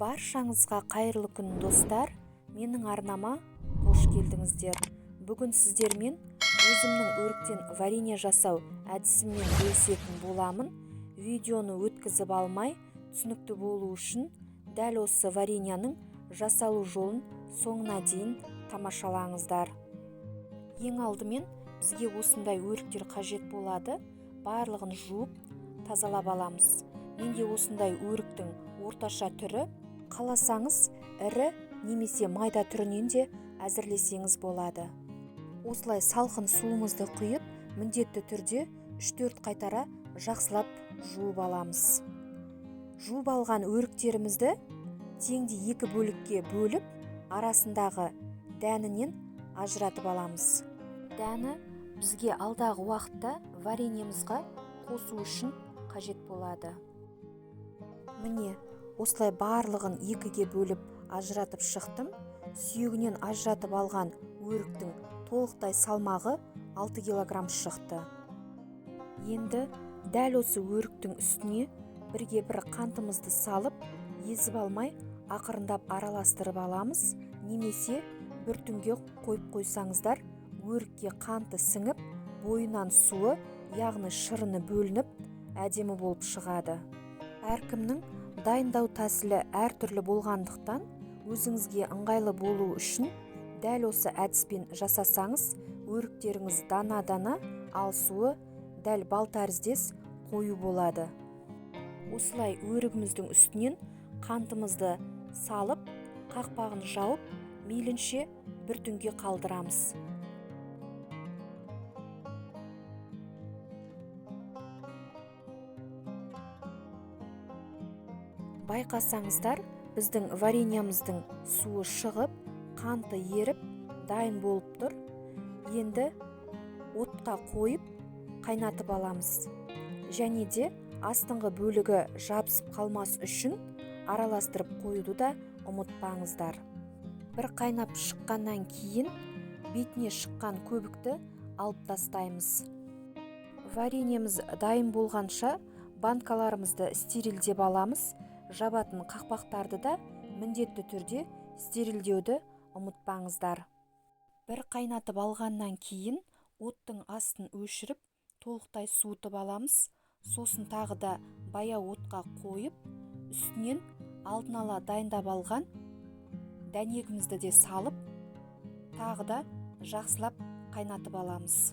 Баршаңызға қайырлы күн, достар! Менің арнама қош келдіңіздер. Бүгін сіздермен өзімнің өріктен варенье жасау әдісіммен бөлісетін боламын. Видеоны өткізіп алмай, түсінікті болу үшін дәл осы вареньяның жасалу жолын соңына дейін тамашалаңыздар. Ең алдымен бізге осындай өріктер қажет болады. Барлығын жуып, тазалап аламыз. Менде осындай өріктің орташа түрі. Қаласаңыз, ірі немесе майда түрінен де әзірлесеңіз болады. Осылай салқын суымызды құйып, міндетті түрде 3-4 қайтара жақсылап жуып аламыз. Жуып алған өріктерімізді теңдей екі бөлікке бөліп, арасындағы дәнінен ажыратып аламыз. Дәні бізге алдағы уақытта вареньемізға қосу үшін қажет болады. Міне, осылай барлығын екіге бөліп ажыратып шықтым. Сүйегінен ажыратып алған өріктің толықтай салмағы 6 килограмм шықты. Енді дәл осы өріктің үстіне бірге бір қантымызды салып, езіп алмай ақырындап араластырып аламыз. Немесе бір түнге қойып қойсаңыздар, өрікке қанты сіңіп, бойынан суы, яғни шырыны бөлініп, әдемі болып шығады. Әркімнің дайындау тәсілі әртүрлі болғандықтан, өзіңізге ыңғайлы болу үшін дәл осы әдіспен жасасаңыз, өріктеріңіз дана-дана, ал суы дәл бал тәріздес қою болады. Осылай өрігіміздің үстінен қантымызды салып, қақпағын жауып, мейлінше бір түнге қалдырамыз. Байқасаңыздар, біздің вареньямыздың суы шығып, қанты еріп, дайын болып тұр. Енді отқа қойып, қайнатып аламыз. Және де астыңғы бөлігі жабысып қалмас үшін араластырып қоюды да ұмытпаңыздар. Бір қайнап шыққаннан кейін бетіне шыққан көбікті алып тастаймыз. Вареньеміз дайын болғанша банкаларымызды стерилдеп аламыз. Жабатын қақпақтарды да міндетті түрде стерилдеуді ұмытпаңыздар. Бір қайнатып алғаннан кейін оттың астын өшіріп, толықтай суытып аламыз. Сосын тағы да баяу отқа қойып, үстінен алдын ала дайындап алған дәнегімізді де салып, тағы да жақсылап қайнатып аламыз.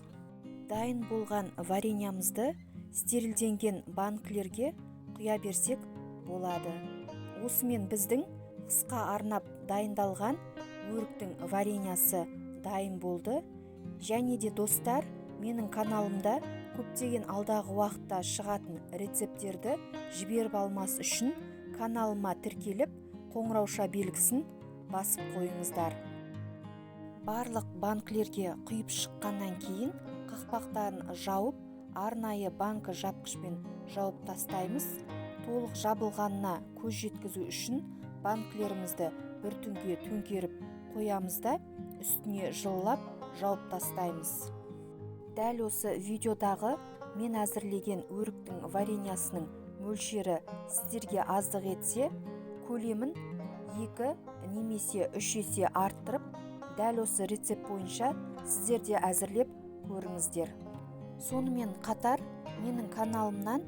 Дайын болған вареньямызды стерилденген банкілерге құя берсек болады. Осымен біздің қысқа арнап дайындалған өріктің вареньясы дайын болды. Және де достар, менің каналымда көптеген алдағы уақытта шығатын рецепттерді жіберіп алмас үшін каналыма тіркеліп, қоңырауша белгісін басып қойыңыздар. Барлық банкілерге құйып шыққаннан кейін қақпақтарын жауып, арнайы банкі жапқышпен жауып тастаймыз. Толық жабылғанына көз жеткізу үшін банкілерімізді бір түнге төңкеріп қоямыз да, үстіне жылылап жауып тастаймыз. Дәл осы видеодағы мен әзірлеген өріктің вареньясының мөлшері сіздерге аздық етсе, көлемін 2 немесе 3 есе арттырып, дәл осы рецепт бойынша сіздер де әзірлеп көріңіздер. Сонымен қатар менің каналымнан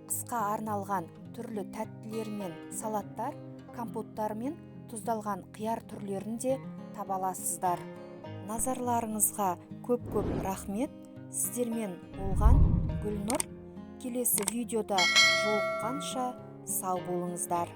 қысқа арналған түрлі тәттілер мен салаттар, компоттар мен тұздалған қияр түрлерін де таба аласыздар. Назарларыңызға көп-көп рахмет. Сіздермен болған Гүлнұр. Келесі видеода жолыққанша сау болыңыздар.